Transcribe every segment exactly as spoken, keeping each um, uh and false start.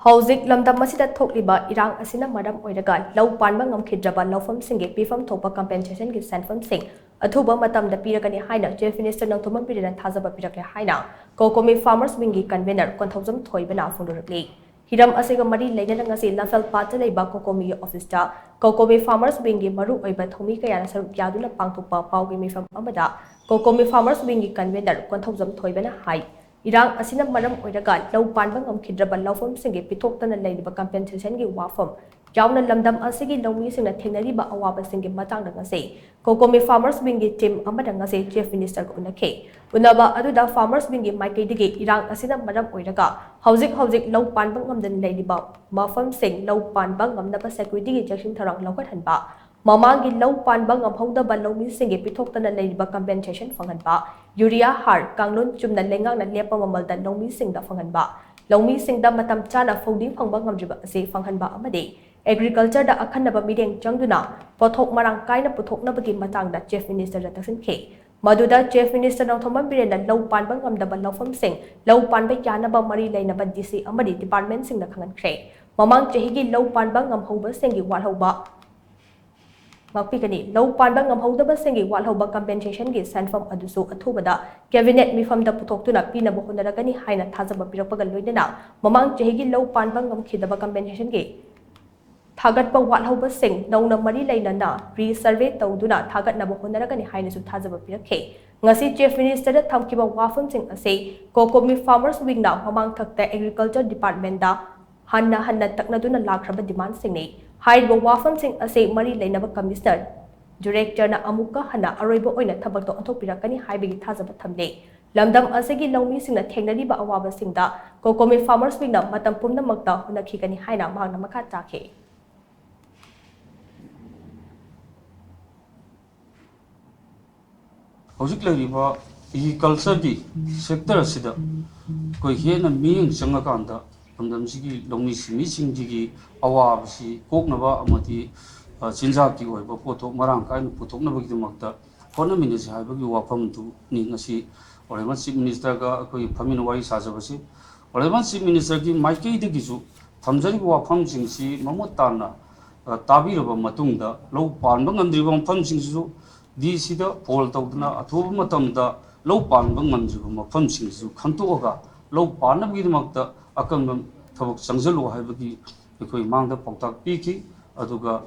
ꯍꯧꯖꯤꯛ ꯂꯝꯗꯝ ꯑꯁꯤꯗ ꯊꯣꯛꯂꯤꯕ ꯏꯔꯥꯡ ꯑꯁꯤꯅ ꯃꯔꯝ ꯑꯣꯏꯔꯒ ꯂꯧ ꯄꯥꯟꯕ ꯉꯝꯈꯤꯗ꯭ꯔꯕ ꯂꯧꯐꯝꯁꯤꯡꯒꯤ ꯄꯤꯐꯝ ꯊꯣꯛꯄ compensationꯒꯤ ꯁꯦꯟꯐꯝꯁꯤꯡ ꯑꯊꯨꯕ ꯃꯇꯝꯗ ꯄꯤꯔꯒꯅꯤ ꯍꯥꯏꯅ Chief Minister ꯅꯣꯡꯊꯣꯝꯕꯝ ꯕꯤꯔꯦꯟꯅ ꯊꯥꯖꯕ ꯄꯤꯔꯛꯂꯦ ꯍꯥꯏꯅ COCOMI Farmers Wingꯒꯤ convener ꯀꯣꯟꯊꯧꯖꯝ ꯊꯣꯏꯕꯅ ꯐꯣꯡꯗꯣꯔꯛꯂꯤ꯫ ꯍꯤꯔꯝ ꯑꯁꯤꯒ ꯃꯔꯤ ꯂꯩꯅꯅ ꯉꯁꯤ ꯂꯝꯐꯦꯜꯄꯥꯠꯇ ꯂꯩꯕ COCOMIꯒꯤ officeꯇ COCOMI Farmers Wingꯒꯤ ꯃꯔꯨꯑꯣꯏꯕ ꯊꯧꯃꯤ ꯀꯌꯥꯅ ꯁꯔꯨꯛ ꯌꯥꯗꯨꯅ ꯄꯥꯡꯊꯣꯛꯄ ꯄꯥꯎꯒꯤ ꯃꯤꯐꯝ ꯑꯃꯗ COCOMI Farmers Wingꯒꯤ convener ꯀꯣꯟꯊꯧꯖꯝ ꯊꯣꯏꯕꯅ ꯍꯥꯏ, ꯏꯔꯥꯡ ꯑꯁꯤꯅ ꯃꯔꯝ ꯑꯣꯏꯔꯒ ꯂꯧ ꯄꯥꯟꯕ ꯉꯝꯈꯤꯗ꯭ꯔꯕ ꯂꯧꯐꯝꯁꯤꯡꯒꯤ ꯄꯤꯊꯣꯛꯇꯅ ꯂꯩꯔꯤꯕ compensationꯒꯤ ꯋꯥꯐꯝ ꯌꯥꯎꯅ ꯂꯝꯗꯝ ꯑꯁꯤꯒꯤ ꯂꯧꯃꯤꯁꯤꯡꯅ ꯊꯦꯡꯅꯔꯤꯕ ꯑꯋꯥꯕꯁꯤꯡꯒꯤ ꯃꯇꯥꯡꯗ ꯉꯁꯤ COCOMI Farmers Wingꯒꯤ team ꯑꯃꯅ ꯉꯁꯤ Chief Ministerꯒ ꯎꯅꯈꯤ꯫ ꯎꯅꯕ ꯑꯗꯨꯗ Farmers Wingꯒꯤ ꯃꯥꯏꯀꯩꯗꯒꯤ ꯏꯔꯥꯡ ꯑꯁꯤꯅ ꯃꯔꯝ ꯑꯣꯏꯔꯒ ꯍꯧꯖꯤꯛ ꯍꯧꯖꯤꯛ ꯂꯧ ꯄꯥꯟꯕ ꯉꯝꯗꯅ ꯂꯩꯔꯤꯕ ꯃꯐꯝꯁꯤꯡ ꯂꯧ ꯄꯥꯟꯕ ꯉꯝꯅꯕ securityꯒꯤ ꯆꯦꯛꯁꯤꯟ ꯊꯧꯔꯥꯡ ꯂꯧꯈꯠꯍꯟꯕ, ꯃꯃꯥꯡꯒꯤ ꯂꯧ ꯄꯥꯟꯕ ꯉꯝꯍꯧꯗꯕ ꯂꯧꯃꯤꯁꯤꯡꯒꯤ ꯄꯤꯊꯣꯛꯇꯅ ꯂꯩꯔꯤꯕ compensation ꯐꯪꯍꯟꯕ, ꯌꯨꯔꯤꯌꯥ ꯍꯥꯔ ꯀꯥꯡꯂꯣꯟ ꯆꯨꯝꯅ ꯂꯩꯉꯥꯛꯅ ꯂꯦꯞꯄ ꯃꯃꯜꯗ ꯂꯧꯃꯤꯁꯤꯡꯗ ꯐꯪꯍꯟꯕ, ꯂꯧꯃꯤꯁꯤꯡꯗ ꯃꯇꯝ ꯆꯥꯅ ꯐꯧꯗꯤꯡ ꯐꯪꯕ ꯉꯝꯗ꯭ꯔꯤꯕ ꯑꯁꯤ ꯐꯪꯍꯟꯕ ꯑꯃꯗꯤ agricultureꯗ ꯑꯈꯟꯅꯕ ꯃꯤꯠꯌꯦꯡ ꯆꯪꯗꯨꯅ ꯄꯣꯠꯊꯣꯛ ꯃꯔꯥꯡ ꯀꯥꯏꯅ ꯄꯨꯊꯣꯛꯅꯕꯒꯤ ꯃꯇꯥꯡꯗ Chief Ministerꯗ ꯇꯛꯁꯤꯟꯈꯤ꯫ ꯃꯗꯨꯗ Chief Minister ꯅꯣꯡꯊꯣꯝꯕꯝ ꯕꯤꯔꯦꯟꯅ ꯂꯧ ꯄꯥꯟꯕ ꯉꯝꯗꯕ ꯂꯧꯐꯝꯁꯤꯡ ꯂꯧ ꯄꯥꯟꯕ ꯌꯥꯅꯕ ꯃꯔꯤ ꯂꯩꯅꯕ DC ꯑꯃꯗꯤ departmentꯁꯤꯡꯗ ꯈꯪꯍꯟꯈ꯭ꯔꯦ꯫ ꯃꯃꯥꯡ ꯆꯍꯤꯒꯤ ꯂꯧ ꯄꯥꯟꯕ ꯉꯝꯍꯧꯕꯁꯤꯡꯒꯤ ꯋꯥꯠꯍꯧꯕ ꯉꯥꯛꯄꯤꯒꯅꯤ꯫ ꯂꯧ ꯄꯥꯟꯕ ꯉꯝꯍꯧꯗꯕꯁꯤꯡꯒꯤ ꯋꯥꯠꯍꯧꯕ compensationꯒꯤ ꯁꯦꯟꯐꯝ ꯑꯗꯨꯁꯨ ꯑꯊꯨꯕꯗ cabinet ꯃꯤꯐꯝꯗ ꯄꯨꯊꯣꯛꯇꯨꯅ ꯄꯤꯅꯕ ꯍꯣꯠꯅꯔꯒꯅꯤ ꯍꯥꯏꯅ ꯊꯥꯖꯕ ꯄꯤꯔꯛꯄꯒ ꯂꯣꯏꯅꯅ ꯃꯃꯥꯡ ꯆꯍꯤꯒꯤ ꯂꯧ ꯄꯥꯟꯕ ꯉꯝꯈꯤꯗꯕ compensationꯒꯤ ꯊꯥꯒꯠꯄ ꯋꯥꯠꯍꯧꯕꯁꯤꯡ ꯅꯧꯅ ꯃꯔꯤ ꯂꯩꯅꯅ resurvey ꯇꯧꯗꯨꯅ ꯊꯥꯒꯠꯅꯕ ꯍꯣꯠꯅꯔꯒꯅꯤ ꯍꯥꯏꯅꯁꯨ ꯊꯥꯖꯕ ꯄꯤꯔꯛꯈꯤ꯫ ꯉꯁꯤ Chief Ministerꯗ ꯊꯝꯈꯤꯕ ꯋꯥꯐꯝꯁꯤꯡ ꯑꯁꯤ COCOMI Farmers Wingꯅ ꯃꯃꯥꯡꯊꯛꯇ Agriculture Departmentꯗ ꯍꯟꯅ ꯍꯟꯅ ꯇꯛꯅꯗꯨꯅ ꯂꯥꯛꯈ꯭ꯔꯕ demandꯁꯤꯡꯅꯤ꯫ ꯍꯥꯏꯔꯤꯕ ꯋꯥꯐꯝꯁꯤꯡ ꯑꯁꯤ ꯃꯔꯤ ꯂꯩꯅꯕ Commissioner, Directorꯅ ꯑꯃꯨꯛꯀ ꯍꯟꯅ ꯑꯔꯣꯏꯕ ꯑꯣꯏꯅ ꯊꯕꯛꯇ ꯑꯣꯟꯊꯣꯛꯄꯤꯔꯛꯀꯅꯤ ꯍꯥꯏꯕꯒꯤ ꯊꯥꯖꯕ ꯊꯝꯂꯤ꯫ ꯂꯝꯗꯝ ꯑꯁꯤꯒꯤ ꯂꯧꯃꯤꯁꯤꯡꯅ ꯊꯦꯡꯅꯔꯤꯕ ꯑꯋꯥꯕꯁꯤꯡꯗ COCOMI Farmers Wingꯅ ꯃꯇꯝ ꯄꯨꯝꯅꯃꯛꯇ ꯍꯣꯠꯅꯈꯤꯒꯅꯤ ꯍꯥꯏꯅ ꯃꯍꯥꯛꯅ ꯃꯈꯥ ꯇꯥꯈꯤ꯫ ꯍꯧꯖꯤꯛ ꯂꯩꯔꯤꯕ agricultureꯒꯤ sector ꯑꯁꯤꯗ ꯑꯩꯈꯣꯏ ꯍꯦꯟꯅ ꯃꯤꯠꯌꯦꯡ ꯆꯪꯉꯀꯥꯟꯗ ꯂꯝꯗꯝꯁꯤꯒꯤ ꯂꯧꯃꯤ ꯁꯤꯟꯃꯤꯁꯤꯡꯁꯤꯒꯤ ꯑꯋꯥꯕꯁꯤ ꯀꯣꯛꯅꯕ ꯑꯃꯗꯤ, ꯑ, ꯆꯤꯟꯖꯥꯛꯀꯤ ꯑꯣꯏꯕ ꯄꯣꯠꯊꯣꯛ ꯃꯔꯥꯡ ꯀꯥꯏꯅ ꯄꯨꯊꯣꯛꯅꯕꯒꯤꯗꯃꯛꯇ ꯍꯣꯠꯅꯃꯤꯟꯅꯁꯤ ꯍꯥꯏꯕꯒꯤ ꯋꯥꯐꯝꯗꯨꯅꯤ ꯉꯁꯤ Honourable Chief Ministerꯒ ꯑꯩꯈꯣꯏ ꯐꯝꯃꯤꯟꯅ ꯋꯥꯔꯤ ꯁꯥꯖꯕꯁꯤ꯫ Honourable Chief Minister ꯒꯤ ꯃꯥꯏꯀꯩꯗꯒꯤꯁꯨ ꯊꯝꯖꯔꯤꯕ ꯋꯥꯐꯝꯁꯤꯡꯁꯤ ꯃꯃꯨꯠ ꯇꯥꯅ, ꯑ, ꯇꯥꯕꯤꯔꯕ ꯃꯇꯨꯡꯗ, ꯂꯧ ꯄꯥꯟꯕ ꯉꯝꯗ꯭ꯔꯤꯕ ꯃꯐꯝꯁꯤꯡꯁꯤꯁꯨ D C ꯗ ꯐꯣꯟ ꯇꯧꯗꯨꯅ ꯑꯊꯨꯕ ꯃꯇꯝꯗ ꯂꯧ ꯄꯥꯟꯕ ꯉꯝꯗ꯭ꯔꯤꯕ ꯃꯐꯝꯁꯤꯡꯁꯤꯁꯨ ꯈꯪꯗꯣꯛꯑꯒ ꯂꯧ ꯄꯥꯟꯅꯕꯒꯤꯗꯃꯛꯇ ꯑꯀꯟꯕ ꯊꯕꯛ ꯆꯪꯁꯤꯜꯂꯨ ꯍꯥꯏꯕꯒꯤ ꯑꯩꯈꯣꯏ ꯃꯥꯡꯗ ꯄꯥꯎꯇꯥꯛ ꯄꯤꯈꯤ꯫ ꯑꯗꯨꯒ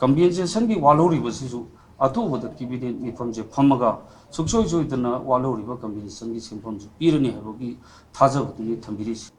compensation ꯒꯤ ꯋꯥ ꯂꯧꯔꯤꯕꯁꯤꯁꯨ ꯑꯊꯨꯕꯗ cabinet ꯃꯤꯐꯝꯁꯦ ꯐꯝꯃꯒ ꯁꯨꯡꯁꯣꯏ ꯁꯣꯏꯗꯅ ꯋꯥ ꯂꯧꯔꯤꯕ compensation ꯒꯤ ꯁꯦꯟꯐꯝꯁꯨ ꯄꯤꯔꯅꯤ ꯍꯥꯏꯕꯒꯤ ꯊꯥꯖꯕꯗꯨꯅꯤ ꯊꯝꯕꯤꯔꯤꯁꯤ꯫